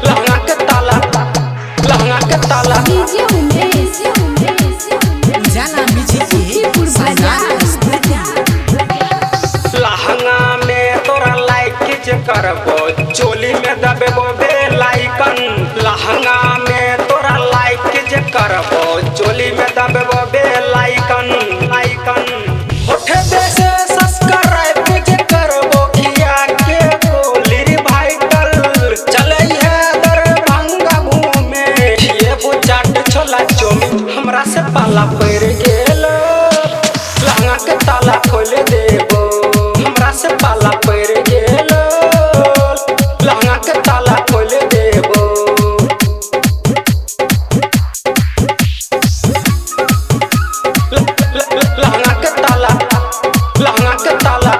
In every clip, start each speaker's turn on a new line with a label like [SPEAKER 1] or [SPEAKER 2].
[SPEAKER 1] लहंगा के ताला, लहंगा के ताला।
[SPEAKER 2] डीजे उमेश,
[SPEAKER 3] उजाला म्यूजिक के
[SPEAKER 2] सुखीपुर
[SPEAKER 3] शानदार
[SPEAKER 2] बाजार।
[SPEAKER 3] प्रस्तुति।
[SPEAKER 1] लहंगा में तोरा लाइक जे करबो, चोली में दबेबो बेलाइकन। लहंगा में तोरा लाइक जे करबो, चोली में दबेबो बेलाइकन, आइकन। होठे से सब्सक्राइब जे करबो, किया के गोली रे भाइटल। चलै है दरभंगा घूमे, खिएबो चाट छोला चौमिन। हमरा से पाला पड़ गेल, लहंगा के ताला खोल देबो। हमरा से पाला पड़ गेल, लहंगा के ताला खोल देबो। लहंगा के ताला, लहंगा के ताला,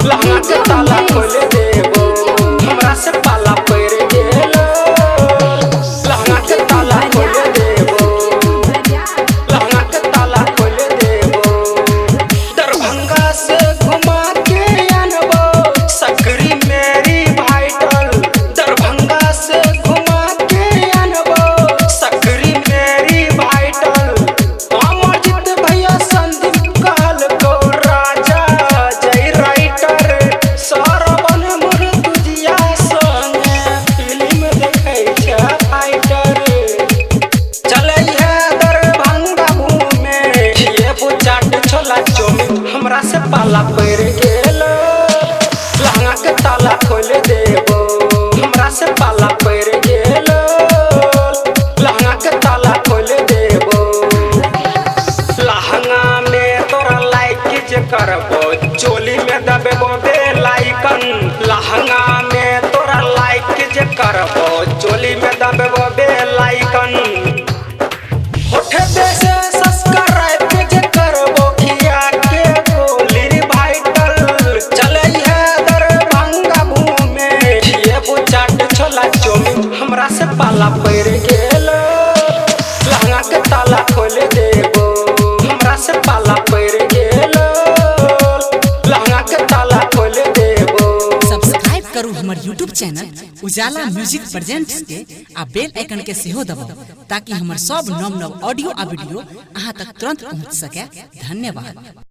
[SPEAKER 1] लहंगा के ताला खोल देबो। हमरा से पाला पड़ गेल, लहंगा के ताला खोल देबो। लहंगा के ताला खोल देबो। दरभंगा से घुमा के अनबो, सकरी मेरी भाइटल। दरभंगा से घुमा के अनबो, सकरी मेरी भाइटल। अमरजीत भैया संदीप कहल को राजा जय राइटर। सरवन मुर्तुजिया संगे फिल्म देखै छै फाइटर। चलै है दरभंगा घूमे, खिएबो चाट छोला चौमिन। हमरा से पाला पड़ गेल, लहंगा के ताला खोल देबो। हमरा से पाला पड़ गेल, लहंगा के ताला खोल देबो। लहंगा में तोरा लाइक जे करबो, चोली में दबेबो बेलाइकन। लहंगा में तोरा लाइक जे करबो, चोली में दबेबो बेलाइकन। होठे से सब्सक्राइब जे करबो, खिया के गोली रे भाइटल। चलै है दरभंगा घूमे, खिएबो चाट छोला चौमिन। हमरा से पाला पड़ गेल, लहंगा के ताला खोल देबो। हमरा से पाला पड़ गेल, लहंगा के ताला खोल देबो।
[SPEAKER 3] सब्सक्राइब करू हमर YouTube channel Ujala music presents के आ बेल आइकन के सेहो दबाउ, ताकि हमर सब नव नव ऑडियो आ वीडियो अहाँ तक तुरंत पहुंच सके। धन्यवाद।